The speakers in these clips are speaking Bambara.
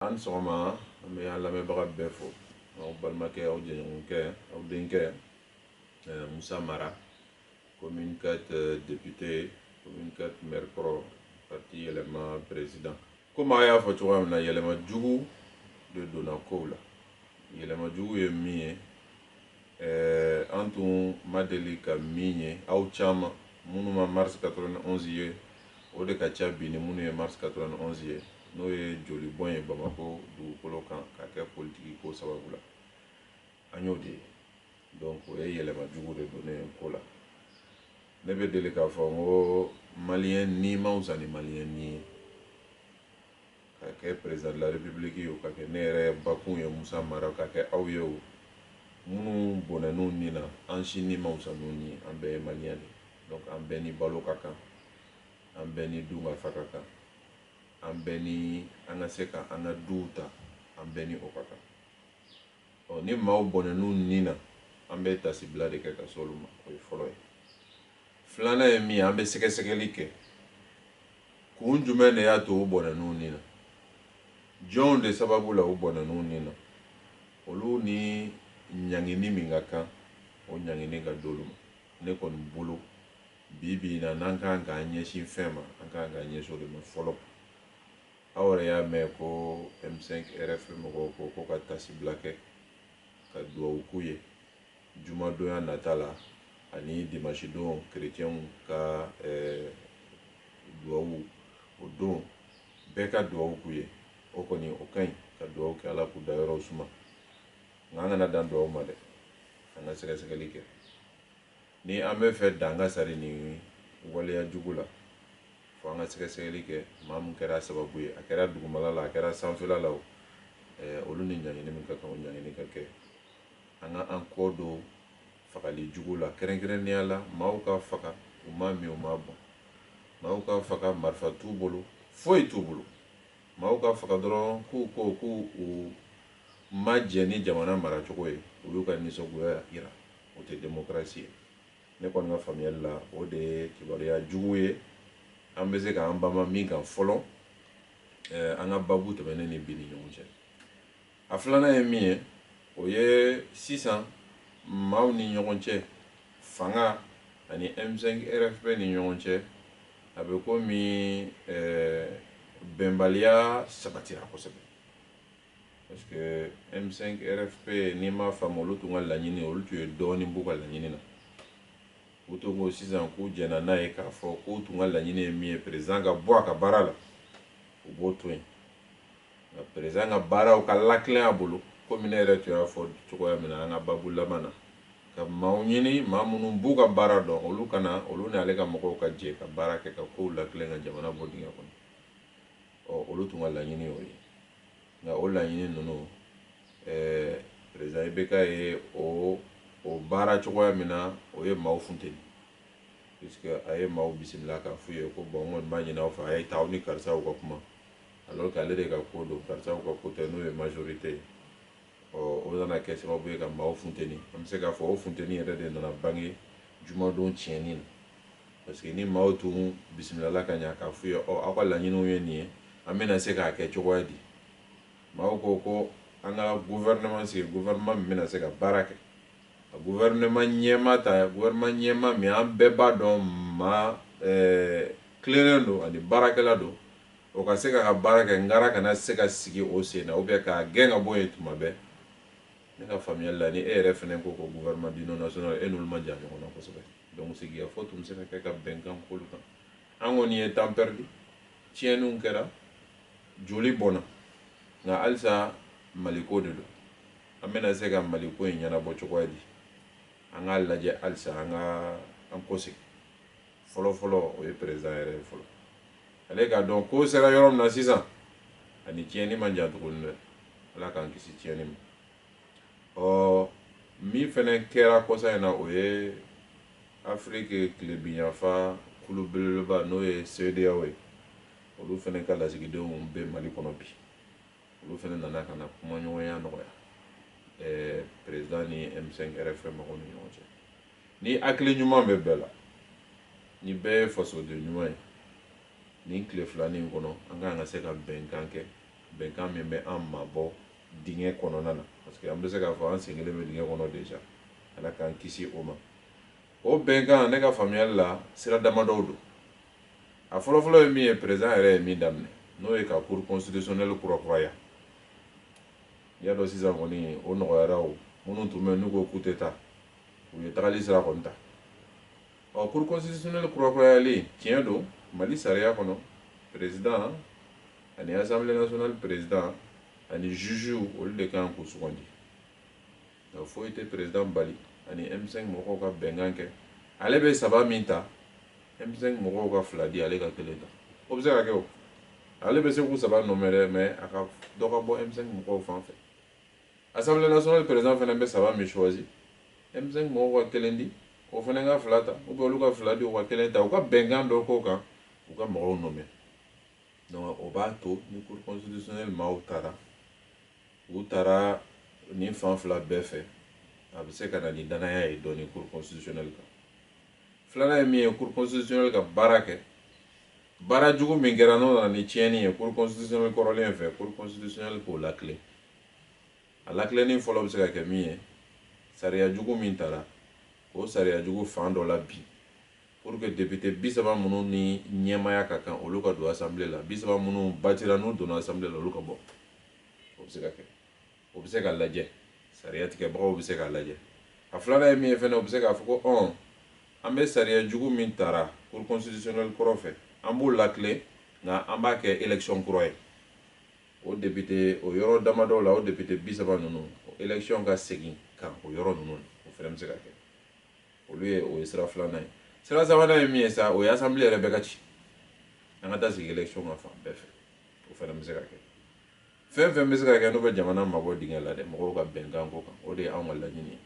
An sɔgɔma, an bɛ an lamɛnbaga bɛɛ fo. Aw balimakɛ, aw jɛɲɔgɔnkɛ, aw denkɛ Musa Mara, commune 4 député, commune 4 maire kɔrɔ, parti Yɛlɛma président. Komi a y'a fɔ cogoya min na, yɛlɛma jugu de donna kow la. Yɛlɛma jugu ye min ye, an tun ma deli ka min ye. Aw caman minnu ma mars 91 ye, o de ka ca bi ni minnu ye mars 91 ye, n'o ye jolibɔn ye Bamakɔ dugukolo kan ka kɛ politiki ko sababu la, an y'o de ye. Donc o ye yɛlɛma jugu de donnen ye ko la. Ne bɛ deli k'a fɔ n ko maliyɛn ni man fisa ni maliyɛn ni ye, ka kɛ président de la République ye o, ka kɛ ne yɛrɛ bakun ye Musa Mara, ka kɛ aw ye o, minnu bɔnɛn'u ni na, an si ni man fisa n'u ni ye. An bɛɛ ye maliyɛn de. Donc an bɛɛ ni balo ka kan, an bɛɛ ni dun ka fa ka kan, an bɛɛ ni an ka se ka an ka duw ta, an bɛɛ ni o ka kan. Ɔ ni maaw bɔnɛn'u ni na, an bɛ tasibila de kɛ ka s'olu ma. O ye fɔlɔ ye. Filanan ye min ye, an bɛ sɛgɛsɛgɛli kɛ: kun jumɛn de y'a to u bɔnɛn'u ni na? Jɔnw de sababu la u bɔnɛn'u ni na? Olu ni ɲangini min ka kan, o ɲangini ka d'olu ma. Ne kɔni bolo, bi bi in na, n'an kan k'an ɲɛsin fɛn ma, an kan k'an ɲɛsin o de ma fɔlɔ. Aw yɛrɛ y'a mɛn ko M5 RFP mɔgɔw ko ko ka tasibila kɛ, ka duwawu k'u ye jumadonya nata la ani dimanche don, kerecɛnw ka duwawu, o don bɛɛ ka duwawu k'u ye. O kɔni o ka ɲi ka duwawu kɛ, Ala k'u da yɔrɔw suma. Nka an kana dan duwawu ma dɛ, an ka sɛgɛsɛgɛli kɛ. Ni an bɛ fɛ dan ka sari nin waleya jugu la, fo an ka sɛgɛsɛgɛli kɛ. Maa min kɛra sababu ye, a kɛra dugumala la, a kɛra sanfɛla la o, olu ni ɲangini min ka kan, o ɲangini ka kɛ. An ka an kɔ don fagali jugu la, kɛrɛnkɛrɛnnenya la maaw ka faga u ma min, u ma bɔn, maaw ka faga marifa t'u bolo, foyi t'u bolo, maaw ka faga dɔrɔn k'u ko k'u u ma jɛ ni jamana maracogo ye, u y'u ka nisɔngoya yira. O tɛ démocratie ye. Ne kɔni ka faamuyali la, o de ye kibaruya jugu ye an bɛ se k'an banba min kan fɔlɔ, an ka babu tɛmɛnen ni bi ni ɲɔgɔn cɛ. A filanan ye min ye, o ye sisan maaw ni ɲɔgɔn cɛ, fanga ani M5 RFP ni ɲɔgɔn cɛ, a bɛ komi bɛnbaliya sabatira kosɛbɛ, parce que M5 RFP, n'i m'a faamu, olu tun ka laɲini, olu tun ye dɔɔnin b'u ka laɲini na. U tun ko sisan k'u jɛnna n'a ye k'a fɔ k'u tun ka laɲini ye min ye, président ka bɔ a ka baara la, u b'o to yen, nka président ka baaraw ka lakilen a bolo, komi ne yɛrɛ tun y'a fɔ cogoya min na an ka babu laban na, ka maaw ɲini, maa minnu b'u ka baara dɔn, olu ka na, olu ni ale ka mɔgɔw ka jɛ ka baara kɛ, ka kow lakilen, ka jamana bɔ dingɛ kɔnɔ. Ɔ olu tun ka laɲini y'o ye. Nka o laɲini ninnu, président IBK ye o baara cogoya min na, o ye maaw funteni, puisque a ye maaw bisimila k'a f'u ye ko bon, n kɔni b'a ɲini aw fɛ, a ye taa aw ni karisaw ka kuma, alors que ale de ka ko don, karisaw ka ko tɛ, n'o ye majorité ye. Ɔ o nana kɛ sababu ye ka maaw funteni. An bɛ se k'a fɔ o funteni yɛrɛ de nana bange jumadon tiɲɛni na, parce que ni maaw tun bisimilala ka ɲa k'a f'u ye: ɔ aw ka laɲiniw ye nin ye, an bɛna se k'a kɛ cogoya di? Maaw ko ko an ka gouvernement sigi, gouvernement min bɛna se ka baara kɛ, ka gouvernement ɲɛma ta, gouvernement ɲɛma min an bɛɛ b'a dɔn maa tilennen don ani baarakɛla don, o ka se ka baara kɛ, ngara kana se ka sigi o sen na ou bien k'a gɛn ka bɔ yen tuma bɛɛ. Ne ka faamuyali la, ni e yɛrɛ fɛnɛ ko ko gouvernement d'union nationale, e n'olu ma jan ɲɔgɔn na kosɛbɛ. Donc sigikafɔ tun bɛ se ka kɛ ka bɛnkan k'olu kan. An kɔni ye temps perdu, tiɲɛniw kɛra, joli bɔnna, nka halisa Maliko de don. An bɛna se ka Maliko in ɲɛnabɔ cogoya di? An k'a lajɛ halisa, an ka an kɔsegin. Fɔlɔ fɔlɔ, o ye président yɛrɛ ye fɔlɔ, ale k'a dɔn ko sera yɔrɔ min na sisan, ani tiɲɛni man jan tuguni dɛ. Ala k'an kisi tiɲɛni ma. Ɔ min fɛnɛ kɛra kɔsa in na, o ye Afiriki tilebinyanfan kulu belebeleba, n'o ye CEDEAO ye, olu fɛnɛ ka lasigidenw bɛ Mali kɔnɔ bi. Olu fɛnɛ nana ka na kumaɲɔgɔnya nɔgɔya président ni M5 RFP mɔgɔw ni ɲɔgɔn cɛ. Ni hakili ɲuman bɛ bɛɛ la, ni bɛɛ ye fasoden ɲuman ye, nin tile filanin kɔnɔ, an kan ka se ka bɛnkan kɛ. Bɛnkan min bɛ an mabɔ dingɛ kɔnɔna na, parce que an bɛ se k'a fɔ an sen kelen bɛ dingɛ kɔnɔ déjà. Ala k'an kisi o ma. O bɛnkan, ne ka faamuyali la, sira damadɔw don. A fɔlɔfɔlɔ ye min ye, président yɛrɛ ye min daminɛ, n'o ye ka cour constitutionnelle kurakuraya. I y'a dɔn sisan kɔni o nɔgɔyara. O minnu tun bɛ yen n'u ko k'u tɛ taa, u ye tagali sira kɔni ta. Ɔ, cour constitutionnelle kurakurayali, tiɲɛ don, Mali sariya kɔnɔ, président ani Assemblée nationale président ani juge, olu de kan k'u sugandi. Nka foyi tɛ président bali ani M5 mɔgɔw ka bɛnkan kɛ. Ale bɛ saba min ta, M5 mɔgɔw ka fila di, ale ka kelen ta. O bɛ se ka kɛ. O ale bɛ se k'u saba nommer dɛ, mais a ka dɔ ka bɔ M5 mɔgɔw fan fɛ. Assemblée nationale président fana bɛ saba min choisi, M5 mɔgɔw ka kelen di, o fana ka fila ta, ou bien olu ka fila di, u ka kelen ta. U ka bɛnkan dɔ k'o kan, u ka mɔgɔw nommer. Donc o b'a to ni cour constitutionnelle maaw taara, u taara nin fan fila bɛɛ fɛ, a bɛ se ka na ni danaya ye dɔɔni cour constitutionnelle kan. Filanan ye min ye, cour constitutionnelle ka baara kɛ. Baara jugu min kɛra, n'o nana ni tiɲɛni ye cour constitutionnelle kɔrɔlen fɛ, cour constitutionnelle k'o latilen. A latilenni fɔlɔ bɛ se ka kɛ min ye, sariya jugu min tara, k'o sariya jugu fan dɔ la bi, pour que député 30 minnu ni ɲɛmaya ka kan, olu ka don assemblée la. 30 minnu batira, n'u donna assemblée la, olu ka bɔ. O bɛ se ka kɛ, o bɛ se ka lajɛ, sariya tigɛbagaw bɛ se k'a lajɛ. A filanan ye min ye fɛnɛ, o bɛ se k'a fɔ ko ɔn, an bɛ sariya jugu min tara cour constitutionnelle kɔrɔ fɛ, an b'o latilen, nka an b'a kɛ élection kura ye. O député, o yɔrɔ damadɔw la, o député 30 ninnu, o élection ka segin kan o yɔrɔ ninnu na, o fɛnɛ bɛ se ka kɛ. Olu ye, o ye sira filanan ye. Sira sabanan ye min ye sa, o ye assemblée yɛrɛ bɛɛ ka ci, an ka taa sigi élection kan fan bɛɛ fɛ. O fɛnɛ bɛ se ka kɛ. Fɛn fɛn bɛ se ka kɛ n'o bɛ jamana mabɔ dingɛ la dɛ, mɔgɔw ka bɛnkan ko kan, o de ye anw ka laɲini ye.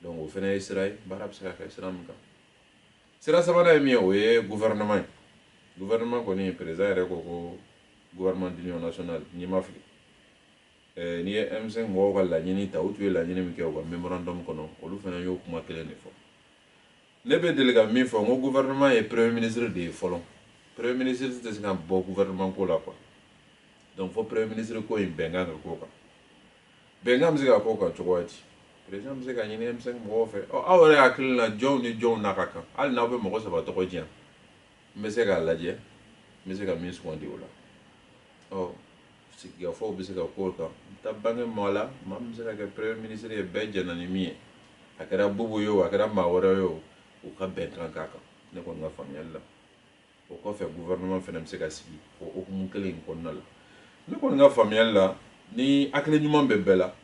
Donc o fɛnɛ ye sira ye, baara bɛ se ka kɛ sira min kan. Sira sabanan ye min ye, o ye gouvernement ye. Gouvernement kɔni, président yɛrɛ ko ko gouvernement d'union nationale. N'i ma fili, n'i ye M5 mɔgɔw ka laɲini ta, u tun ye laɲini min kɛ u ka mémorandum kɔnɔ, olu fana y'o kuma kelen de fɔ. Ne bɛ deli ka min fɔ, n ko gouvernement ye premier ministre de ye fɔlɔ. Premier ministre tɛ se ka bɔ gouvernement ko la quoi. Donc fo premier ministre ko in, bɛnkan ka k'o kan. Bɛnkan bɛ se ka k'o kan cogo di? Président bɛ se ka ɲini M5 mɔgɔw fɛ: ɔ, aw yɛrɛ hakili la, jɔnw ni jɔnw n'a ka kan? Hali n'aw bɛ mɔgɔ saba tɔgɔ di yan, n bɛ se k'a lajɛ, n bɛ se ka min sugandi o la. Ɔ, sigikafɔw bɛ se ka k'o kan. N taa bange maa la, maa min bɛ se ka kɛ premier ministre ye, bɛɛ jɛnna ni min ye, a kɛra Boubou ye o, a kɛra maa wɛrɛ ye o, u ka bɛnkan k'a kan. Ne kɔni ka faamuyali la, o kɔfɛ, gouvernement fana bɛ se ka sigi o hukumu kelen in kɔnɔna la. Ne kɔni ka faamuyali la, ni hakili ɲuman bɛ bɛɛ la,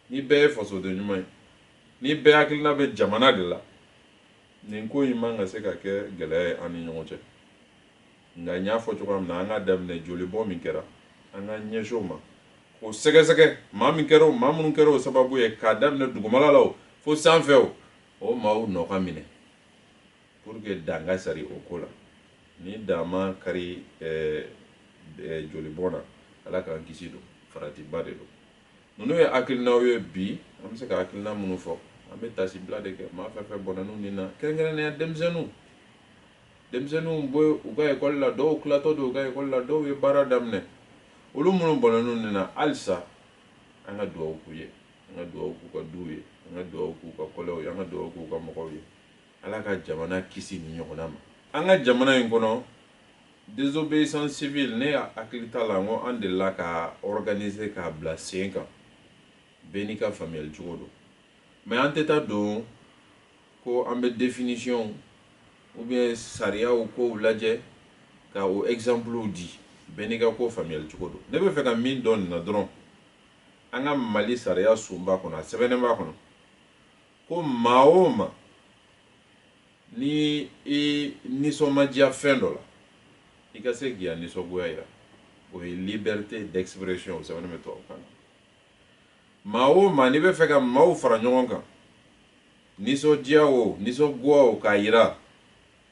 ni bɛɛ ye fasoden ɲuman ye, ni bɛɛ hakilina bɛ jamana de la, nin ko in man ka se ka kɛ gɛlɛya ye an ni ɲɔgɔn cɛ. Nka n y'a fɔ cogoya min na, an ka daminɛ jolibɔn min kɛra, an ka ɲɛsin o ma k'o sɛgɛsɛgɛ. Maa min kɛra o, maa minnu kɛra o sababu ye, k'a daminɛ dugumala la o fo sanfɛ, o o maaw nɔ ka minɛ, pour que dan ka sari o ko la. Ni dan ma kari jolibɔn na, Ala k'an kisi don, faratiba de don. Ninnu ye hakilinaw ye bi, an bɛ se ka hakilina minnu fɔ. An bɛ tasibila de kɛ maa fɛn fɛn bɔnna nin na, kɛrɛnkɛrɛnnenya denmisɛnninw. Denmisɛnninw bɔ u ka ekɔli la, dɔw tilatɔ don u ka ekɔli la, dɔw ye baara daminɛ. Olu minnu bɔnna nin na, halisa an ka dugawu k'u ye, an ka dugawu k'u ka duw ye, an ka dugawu k'u ka kɔlɛw ye, an ka dugawu k'u ka mɔgɔw ye. Ala ka jamana kisi nin ɲɔgɔnna ma. An ka jamana in kɔnɔ, désobéissance civile, ne hakili t'a la n ko an delila ka organiser k'a bila sen kan. Bɛɛ n'i ka faamuyali cogo don, mais an tɛ taa don ko an bɛ définition ou bien sariyaw kow lajɛ ka o exemple di. Bɛɛ n'i ka ko faamuyali cogo don. Ne bɛ fɛ ka min dɔn nin na dɔrɔn, an ka Mali sariya sunba kɔnɔ, a sɛbɛnnen b'a kɔnɔ ko maa o maa, ni i nisɔn ma diya fɛn dɔ la, i ka se k'i ka nisɔngoya yira. O ye liberté d'expression, o sɛbɛnnen bɛ tubabukan na. Maa o maa, n'i bɛ fɛ ka maaw fara ɲɔgɔn kan, nisɔndiya o, nisɔngoya o, k'a yira,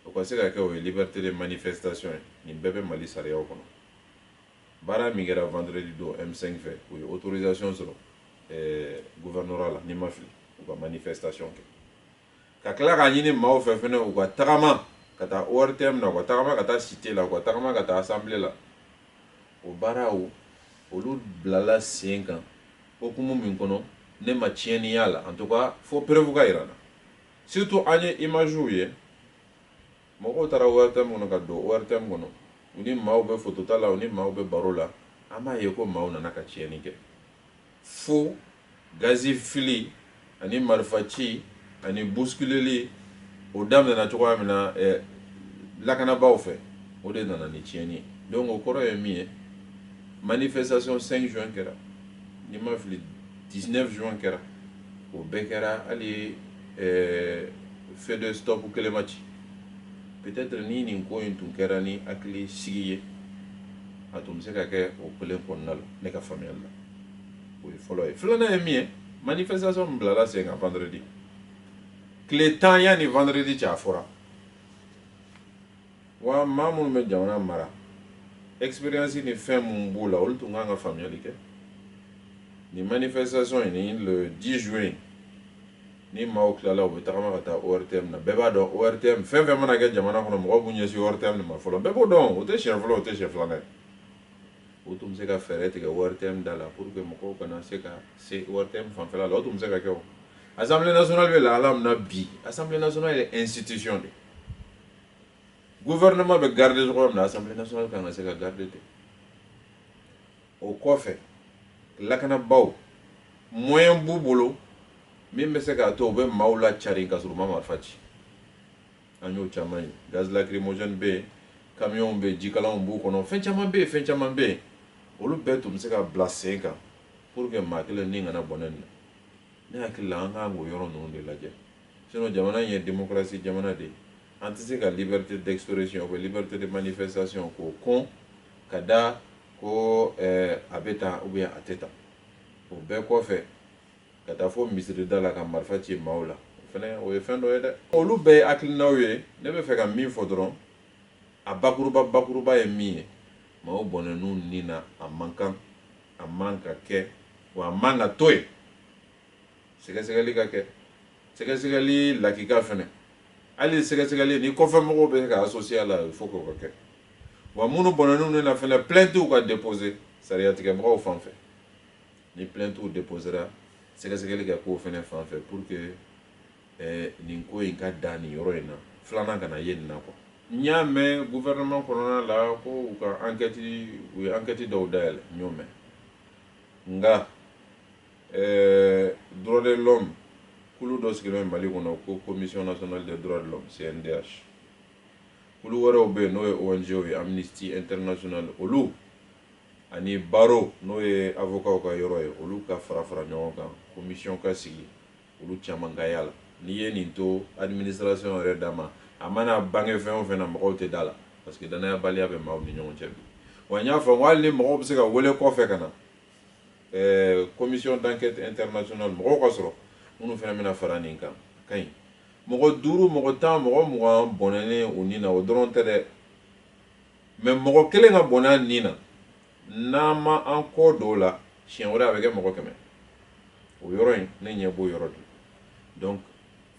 o ka se ka kɛ, o ye liberté de manifestation ye. Nin bɛɛ bɛ Mali sariyaw kɔnɔ. Baara min kɛra vendredi don M5 fɛ, u ye autorisation sɔrɔ gouvernorat la, n'i ma fili, u ka manifestation kɛ, ka tila k'a ɲini maaw fɛ fɛnɛ, u ka tagama ka taa ORTM na, u ka tagama ka taa cité la, u ka tagama ka taa assemblée la. O baaraw olu bilala sen kan hokumu min kɔnɔ, ne ma tiɲɛni y'a la. En tout cas, fo preuve ka yira n na. Surtout an ye image ye, mɔgɔw taara ORTM kɔnɔ ka don ORTM kɔnɔ, u ni maaw bɛ photo ta la, u ni maaw bɛ baro la. An b'a ye ko maaw nana ka tiɲɛni kɛ, fo gazi fili ani marifa ci ani bousculeli. O daminɛna cogoya min na lakanabaaw fɛ, o de nana ni tiɲɛni ye. Donc o kɔrɔ ye min ye, manifestation 5 juin kɛra, ni ma fili 19 juin kɛra, o bɛɛ kɛra, hali feu de stop kelen ma ci. Peut-être ni nin ko in tun kɛra ni hakili sigi ye, a tun bɛ se ka kɛ o kelen kɔnɔna la. Ne ka faamuyali la, o ye fɔlɔ ye. Filanan ye min ye, manifestation min bilala sen kan vendredi, tile 10 yanni vendredi cɛ, a fɔra wa maa minnu bɛ jamana mara, expérience ni fɛn mun b'u la, olu tun kan ka faamuyali kɛ. Nin manifestation in ni le 10 juin, ni maaw tilala, u bɛ tagama ka taa ORTM na. Bɛɛ b'a dɔn ORTM, fɛn fɛn mana kɛ jamana kɔnɔ, mɔgɔw b'u ɲɛsin ORTM de ma fɔlɔ. Bɛɛ b'o dɔn, o tɛ siɲɛ fɔlɔ, o tɛ siɲɛ filanan ye. O tun bɛ se ka fɛɛrɛ tigɛ ORTM da la pour que mɔgɔw kana se ka se ORTM fanfɛla la. O tun bɛ se ka kɛ. O Assemblée nationale bɛ lahala min na bi, Assemblée nationale ye institution de. Gouvernement bɛ garder cogoya min na, Assemblée nationale kan ka se ka garder ten. O kɔfɛ, lakanabaaw, moyen b'u bolo min bɛ se k'a to u bɛ maaw la cari ka sɔrɔ u ma marifa ci. An y'o caman ye, gaz lacrymogène bɛ yen, camion bɛ yen, jikalanw b'u kɔnɔ, fɛn caman bɛ yen, fɛn caman bɛ yen. Olu bɛɛ tun bɛ se ka bila sen kan pour que maa kelen ni kana bɔnɛ nin na. Ne hakili la, an kan k'o yɔrɔ ninnu de lajɛ. Sinon jamana in ye démocratie jamana de ye. An tɛ se ka liberté d'expression ou liberté de manifestation k'o kɔn ka da ko a bɛ tan ou bien a tɛ tan. O bɛɛ kɔfɛ, ka taa fo misiri da la ka marifa ci maaw la, o fɛnɛ o ye fɛn dɔ ye dɛ. Olu bɛɛ ye hakilinaw ye. Ne bɛ fɛ ka min fɔ dɔrɔn, a bakuruba bakuruba ye min ye, maaw bɔnɛn'u ni na, a man kan, a man ka kɛ, wa a man ka to yen. Sɛgɛsɛgɛli ka kɛ, sɛgɛsɛgɛli lakika fɛnɛ, hali sɛgɛsɛgɛli ni kɔfɛ mɔgɔw bɛ se ka associer a la, il faut k'o ka kɛ. Wa minnu bɔnɛn'u ni na fɛnɛ, plainte ka déposer sariyatigɛbagaw fan fɛ. Ni plainte déposera, sɛgɛsɛgɛli ka k'o fɛnɛ fan fɛ pour que nin ko in ka dan nin yɔrɔ in na, filanan kana ye nin na quoi. N y'a mɛn gouvernement kɔnɔna la ko u ka enquête, u ye enquête dɔw dayɛlɛ, n y'o mɛn. Nka droit de l'homme kulu dɔ sigilen bɛ Mali kɔnɔ ko Commission nationale des droits de l'homme, CNDH. Kulu wɛrɛw bɛ yen, n'o ye ONG ye, Amnesty International, olu ani barreau, n'o ye avocat ka yɔrɔ ye, olu ka fara fara ɲɔgɔn kan, commission ka sigi, olu caman ka y'a la. N'i ye nin to administration yɛrɛ d'a ma, a mana bange fɛn o fɛn na, mɔgɔw tɛ da la, parce que danayabaliya bɛ maaw ni ɲɔgɔn cɛ bi. Wa n y'a fɔ n ko hali ni mɔgɔw bɛ se ka wele kɔfɛ ka na commission d'enquête internationale, mɔgɔw ka sɔrɔ minnu fana bɛna fara nin kan, a ka ɲi. Mɔgɔ 5, mɔgɔ 10, mɔgɔ 20 bɔnɛnen u ni na, o dɔrɔn tɛ dɛ. Mais mɔgɔ kelen ka bɔnɛ a ni na, n'an ma an kɔ don o la, siɲɛ wɛrɛ a bɛ kɛ mɔgɔ 100. O yɔrɔ in, ne ɲɛ b'o yɔrɔ de. Donc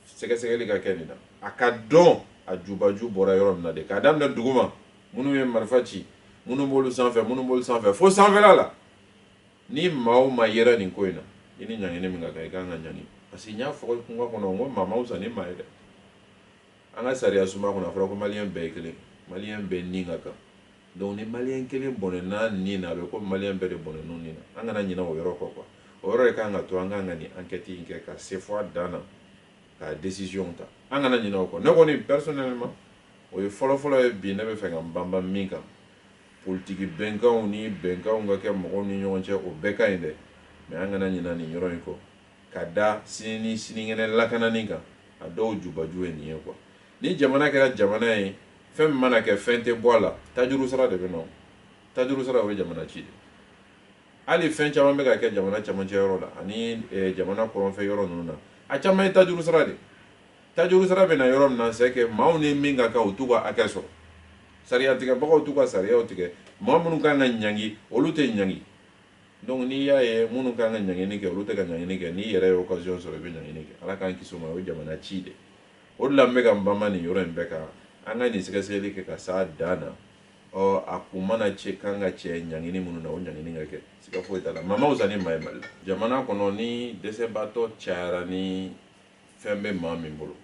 sɛgɛsɛgɛli ka kɛ nin na, a ka dɔn a jubaju bɔra yɔrɔ min na de, k'a daminɛ duguma, minnu ye marifa ci, minnu b'olu sanfɛ, minnu b'olu sanfɛ, fo sanfɛla la. Ni maa o maa yera nin ko in na, i ni ɲangini min ka kan, i kan ka ɲangi. Parce que n y'a fɔ kuma kɔnɔ n ko maa ma fisa ni maa ye dɛ. An ka sariya sunba kɔnɔ, a fɔra ko maliyɛn bɛɛ ye kelen, maliyɛn bɛɛ ni ka kan. Donc ni maliyɛn kelen bɔnɛ n'a ni na, a bɛ komi maliyɛn bɛɛ de bɔnɛ n'u ni na. An kana ɲinɛ o yɔrɔ kɔ quoi. O yɔrɔ de kan ka to an kan ka nin enquête in kɛ ka se fo a dan na, ka décision ta. An kana ɲinɛ o kɔ. Ne kɔni personnellement, o ye fɔlɔfɔlɔ ye bi ne bɛ fɛ ka n banban min kan. Politiki bɛnkanw ni bɛnkanw ka kɛ mɔgɔw ni ɲɔgɔn cɛ, o bɛɛ ka ɲi dɛ, mais an kana ɲinɛ nin yɔrɔ in kɔ, ka da sini ni sinikɛnɛ lakanani kan. A dɔw jubaju ye nin ye quoi. Ni jamana kɛra jamana ye, fɛn min mana kɛ, fɛn tɛ bɔ a la, tajuru sara de bɛ nɔ. Tajuru sara, o ye jamana ci de. Hali fɛn caman bɛ ka kɛ jamana camancɛ yɔrɔ la ani jamana kɔrɔnfɛ yɔrɔ ninnu na, a caman ye tajuru sara de. Tajuru sara bɛ na yɔrɔ min na, c'est que maaw ni min ka kan, u t'u ka hakɛ sɔrɔ, sariyatigɛbagaw t'u ka sariyaw tigɛ, maa minnu kan ka ɲangi, olu tɛ ɲangi. Donc n'i y'a ye minnu kan ka ɲangini kɛ, olu tɛ ka ɲangini kɛ, n'i yɛrɛ ye occasion sɔrɔ, i bɛ ɲangini kɛ. Ala k'an kisi o ma. O ye jamana ci de. O de la n bɛ ka n banban nin yɔrɔ in bɛɛ kan, an ka nin sɛgɛsɛgɛli kɛ ka s'a dan na. Ɔ, a kun mana cɛ kan ka cɛ ɲangini minnu na, o ɲangini ka kɛ, siga foyi t'a la. Maa ma wusa ni maa ye Mali la. Jamana kɔnɔ, ni dɛsɛbaatɔ cayara, ni fɛn bɛ maa min bolo,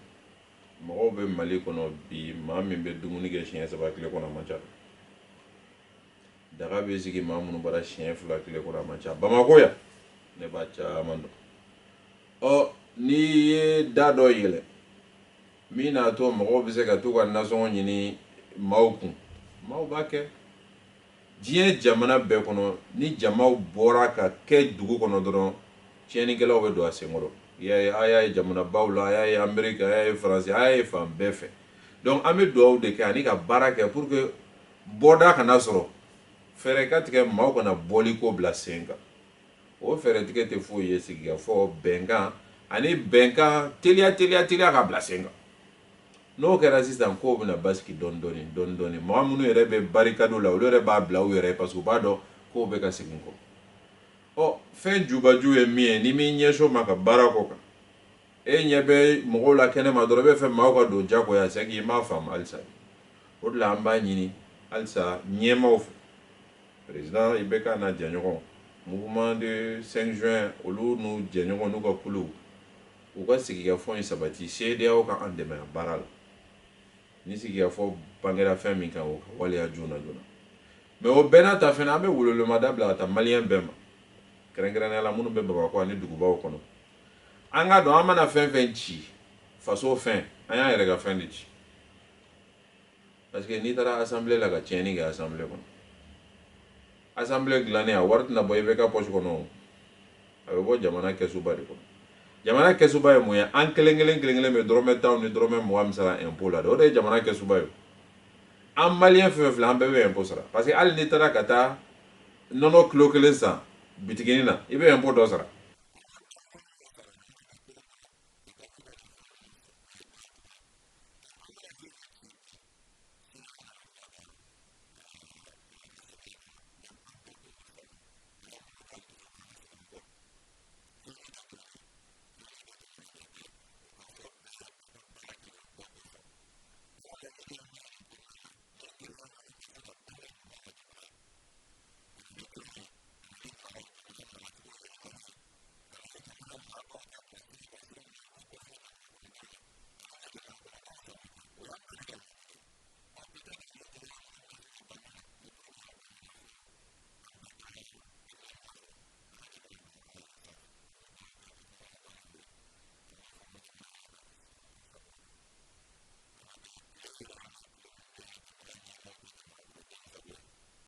mɔgɔw bɛ Mali kɔnɔ bi, maa min bɛ dumuni kɛ siɲɛ 3 tile kɔnɔ, a man ca. Daga bɛ sigi maa minnu bara siɲɛ 2 tile kɔnɔ, a man ca. Bamakɔ yan, ne b'a caman dɔn. Ɔ, n'i ye da dɔ yɛlɛ min n'a to mɔgɔw bɛ se ka t'u ka nasɔngɔ ɲini maaw kun, maaw b'a kɛ. Diɲɛ jamana bɛɛ kɔnɔ, ni jamaw bɔra ka kɛ dugu kɔnɔ dɔrɔn, tiɲɛnikɛlaw bɛ don a senkɔrɔ. I y'a ye, a y'a ye jamanabaw la, a y'a ye Ameriki, a y'a ye Faransi, a y'a ye fan bɛɛ fɛ. Donc an bɛ dugawu de kɛ ani ka baara kɛ pour que bɔda kana sɔrɔ, fɛɛrɛ ka tigɛ maaw kana bɔli ko bila sen kan. O fɛɛrɛ tigɛ tɛ foyi ye sigikafɔ, bɛnkan ani bɛnkan, teliya teliya teliya ka bila sen kan. N'o kɛra sisan, kow bɛna basigi dɔɔni dɔɔni dɔɔni dɔɔni. Mɔgɔ minnu yɛrɛ bɛ barikado la, olu yɛrɛ b'a bila u yɛrɛ ye, parce que u b'a dɔn kow bɛ ka segin kɔ. Ɔ, fɛn jubaju ye min ye, ni m'i ɲɛsin o ma ka baara k'o kan, e ɲɛ bɛ mɔgɔw la kɛnɛma dɔrɔn, i bɛ fɛ maaw ka don jagoya, c'est que i m'a faamu halisa. O de la an b'a ɲini halisa ɲɛmaaw fɛ, président IBK n'a jɛɲɔgɔn, mouvement de 5 juin, olu n'u jɛɲɔgɔn n'u ka kuluw, u ka sigikafɔ in sabati. CEDEAO ka an dɛmɛ a baara la. Ni sigikafɔ bangera fɛn min kan, o ka waleya joona joona. Mais o bɛɛ n'a ta fɛnɛ, an bɛ welewelema bila ka taa maliyɛn bɛɛ ma, kɛrɛnkɛrɛnnenya la minnu bɛ Bamakɔ ani dugubaw kɔnɔ. An ka dɔn, an mana fɛn fɛn ci, faso fɛn, an y'an yɛrɛ ka fɛn de ci. Parce que n'i taara assemblée la ka tiɲɛni kɛ assemblée kɔnɔ, assemblée dilannen, a wari tɛna bɔ IBK poche kɔnɔ, a bɛ bɔ jamana kɛsuba de kɔnɔ. Jamana kɛsuba ye mun ye? An kelen kelen kelen kelen bɛ dɔrɔmɛ 10 ni dɔrɔmɛ 20 min sara impôt la dɛ, o de ye jamana kɛsuba ye. An maliyɛn fɛn fɛn filɛ, an bɛɛ bɛ impôt sara, parce que hali n'i taara ka taa nɔnɔ kilo 1 san bitiginin na, i bɛ impôt dɔ sara.